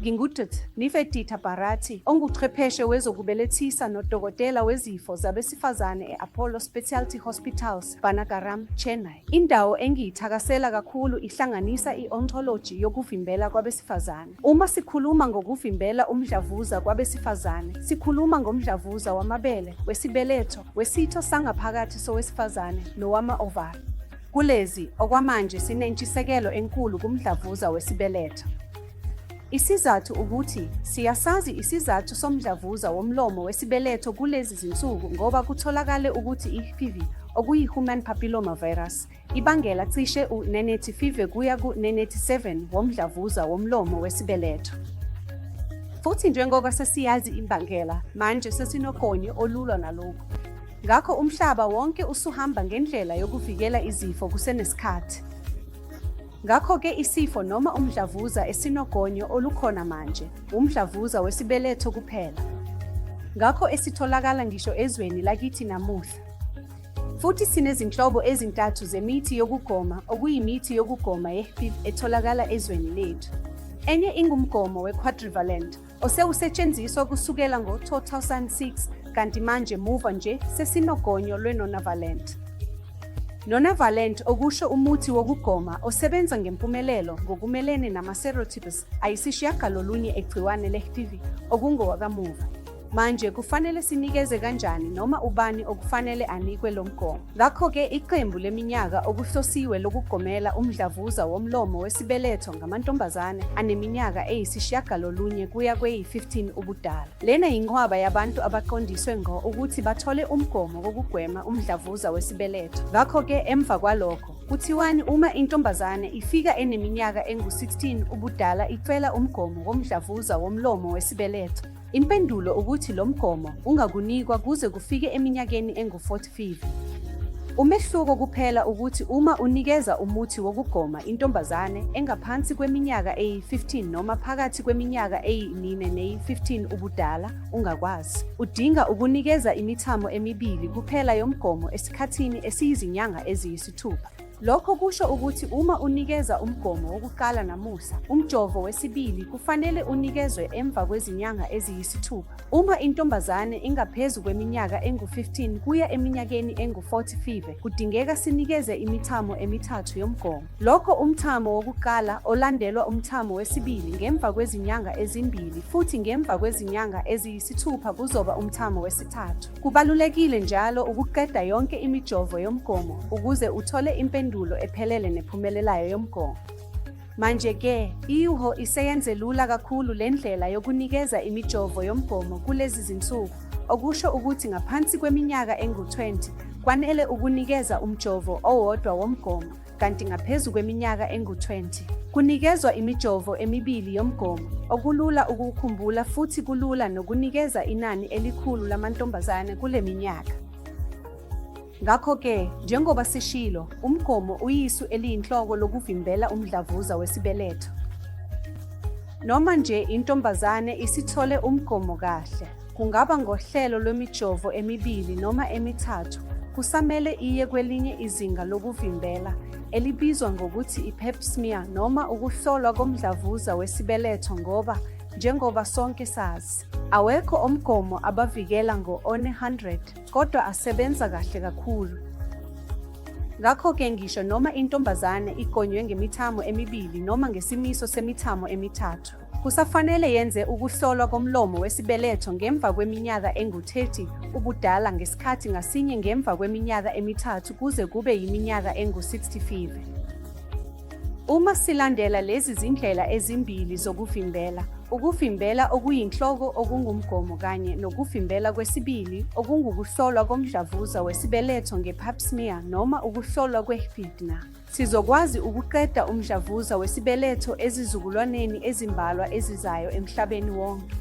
NginguDkt. Nivedita Bharathi, onguchwepheshe wezokubelethisa nodokotela wezifo zabesifazane e-Apollo Specialty Hospitals, Banagaram, Chennai. Indawo engiyithakasela kakhulu ihlanganisa i-oncology yokuvimbela kwabesifazane. Uma sikhuluma ngokuvimbela umdlavuza kwabesifazane, sikhuluma ngomdlavuza wamabele, wesibeletho, wesitho sangaphakathi sowesifazane nowama-ovari. Kulezi, okwamanje sinentshisekelo enkulu kumdlavuza wesibeletho. Isizathu ukuthi siyasazi isizathu somdlavuza womlomo wesibeletho kulezi zinsuku ngoba kutholakale ukuthi i-HPV, okuyi-human papilloma virus, ibangela cishe u-95 kuya ku-97 womdlavuza womlomo wesibeletho. Futhi njengoba sesiyazi imbangela, manje sesinogonyo olulwa nalokhu. Ngakho umhlaba wonke usuhamba ngendlela yokuvikela izifo kusenesikhathi. Ngakho-ke isifo noma umdlavuza esinogonyo olukhona manje, wumdlavuza wesibeletho kuphela. Ngakho esitholakala ngisho ezweni lakithi namuhla. Futhi sinezinhlobo ezintathu zemithi yokugoma okuyimithi yokugoma ye-HPV etholakala ezweni lethu. Enye ingumgomo we-quadrivalent osewusetshenziswa kusukela ngo-2006 kanti manje muva nje sesinogonyo lwe-nonavalent. Nonavalent okusho umuthi wokugoma osebenza ngempumelelo ngokumelene nama-serotypes ayisishiyagalolunye egciwane le-HPV okungowakamuva. Manje kufanele sinikeze kanjani noma ubani okufanele anikwe lo mgomo? Ngakho-ke iqembu leminyaka okuhlosiwe lokugomela umdlavuza womlomo wesibeletho ngamantombazane aneminyaka eyisishiyagalolunye kuya kweyi-15 ubudala. Lena yinqwaba yabantu abaqondiswe ngqo ukuthi bathole umgomo wokugwema umdlavuza wesibeletho. Ngakho-ke emva kwalokho, kuthiwani uma intombazane ifika eneminyaka engu-16 ubudala icela umgomo womdlavuza womlomo wesibeletho? Impendulo ukuthi lo mgomo ungakunikwa kuze kufike eminyakeni engu-45. Umehluko kuphela ukuthi uma unikeza umuthi wokugoma intombazane engaphansi kweminyaka eyi-15 noma phakathi kweminyaka eyi-9 neyi-15 ubudala, ungakwazi. Udinga ukunikeza imithamo emibili kuphela yomgomo esikhathini esiyizinyanga eziyisithupha. Lokho kusho ukuthi uma unikeza umgomo wokuqala namuhla, umjovo wesibili kufanele unikezwe emva kwezinyanga eziyisithupha. Uma intombazane ingaphezu kweminyaka engu-15 kuya eminyakeni engu-45, kudingeka sinikeze imithamo emithathu yomgomo. Lokho umthamo wokuqala olandelwa umthamo wesibili ngemva kwezinyanga ezimbili futhi ngemva kwezinyanga eziyisithupha kuzoba umthamo wesithathu. Kubalulekile njalo ukuqeda yonke imijovo yomgomo ukuze uthole impendulo ephelele nephumelelayo yomgomo. Manje-ke, i-WHO iseyenze lula kakhulu le ndlela yokunikeza imijovo yomgomo kulezi zinsuku, okusho ukuthi ngaphansi kweminyaka engu-20 kwanele ukunikeza umjovo owodwa womgomo kanti ngaphezu kweminyaka engu-20 kunikezwa imijovo emibili yomgomo, okulula ukuwukhumbula futhi kulula nokunikeza inani elikhulu lamantombazane kule minyaka. Ngakho-ke, njengoba sishilo, umgomo uyisu eliyinhloko lokuvimbela umdlavuza wesibeletho. Noma nje intombazane isithole umgomo kahle, kungaba ngohlelo lwemijovo emibili noma emithathu, kusamele iye kwelinye izinga lokuvimbela, elibizwa ngokuthi i-pap smear noma ukuhlolwa komdlavuza wesibeletho ngoba, njengoba sonke sazi, awekho omgomo abavikela ngo-100 kodwa asebenza kahle kakhulu. Ngakho-ke ngisho noma intombazane igonywe ngemithamo emibili noma ngesimiso semithamo emithathu, kusafanele yenze ukuhlolwa komlomo wesibeletho ngemva kweminyaka engu-30 ubudala ngesikhathi ngasinye ngemva kweminyaka emithathu kuze kube yiminyaka engu-65. Uma silandela lezi zindlela ezimbili zokuvimbela, ukuvimbela okuyinhloko okungumgomo kanye nokuvimbela kwesibili okungukuhlolwa komdlavuza wesibeletho nge-pap smear noma ukuhlolwa kwe-HPV-DNA, sizokwazi ukuqeda umdlavuza wesibeletho ezizukulwaneni ezimbalwa ezizayo emhlabeni wonke.